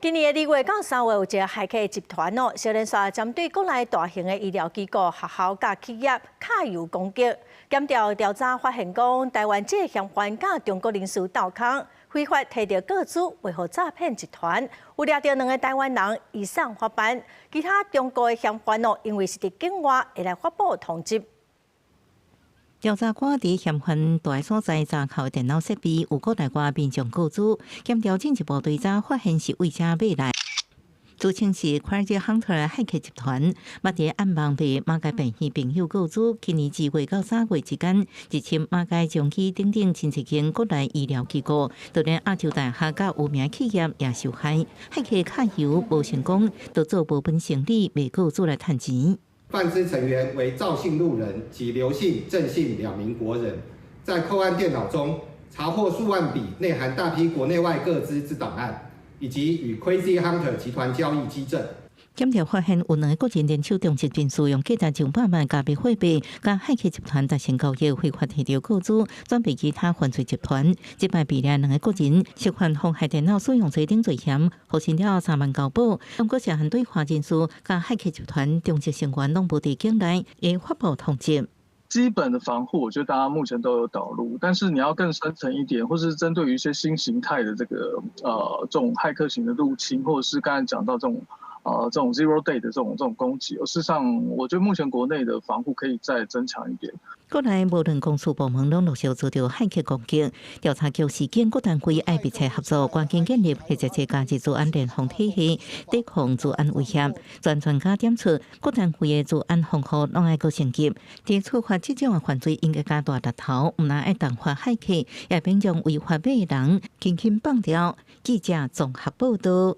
今年的2月到3月，有一個駭客集團哦，小連續針對國內大型的醫療機構、學校佮企業敲郵攻擊。檢調調查發現講，台灣這个嫌犯佮中國人士鬥空，非法提著個資，維護詐騙集團，有掠著兩个台灣人移送法辦，其他中國的嫌犯哦，因為是佇境外，會來法部通緝。調查官佇嫌犯蹛所在查扣電腦設備，有國內外民眾個資，檢調進一步追查，發現是為遮買來。自稱是 Crazy Hunter 駭客集團，捌佇暗網賣馬偕病院病友個資，今年2月到3月之間，入侵馬偕、長期等等真濟間國內醫療機構，就連亞洲大學佮有名企業也受害。駭客敲郵無成功，就做無本生意賣個資來趁錢。犯之成員為趙姓路人及劉姓、鄭姓兩名國人，在扣案電腦中查獲數萬筆內含大批國內外個資之檔案，以及與 Crazy Hunter 集團交易跡證。檢調發現有兩个國人聯手中籍人士用價值上百萬加密貨幣，佮駭客集團達成交易，非法提著個資，轉賣其他犯罪集團。這擺被掠兩个國人涉犯妨害電腦使用罪等罪嫌，獲審了3萬交保。中國涉嫌對華人士佮駭客集團中籍成員攏無佇境內，會法部通緝。基本的防護，我覺得大家目前都有導入，但是你要更深層一點，或是針對於一些新形態的這種駭客型的入侵，或者是剛才講到這種 zero day 的這種攻擊，事實上，我覺得目前國內的防護可以再增強一點。國內無論公私部門攏陸續遭著駭客攻擊，調查局司警各單位愛密切合作，趕緊建立或者是加入資安聯防體系，抵抗資安威脅。專家點出，各單位的資安防護攏愛閣升級，佇處罰這種的犯罪應該加大力頭，毋但愛重罰駭客，也免將違法買人輕輕放掉。記者綜合報道。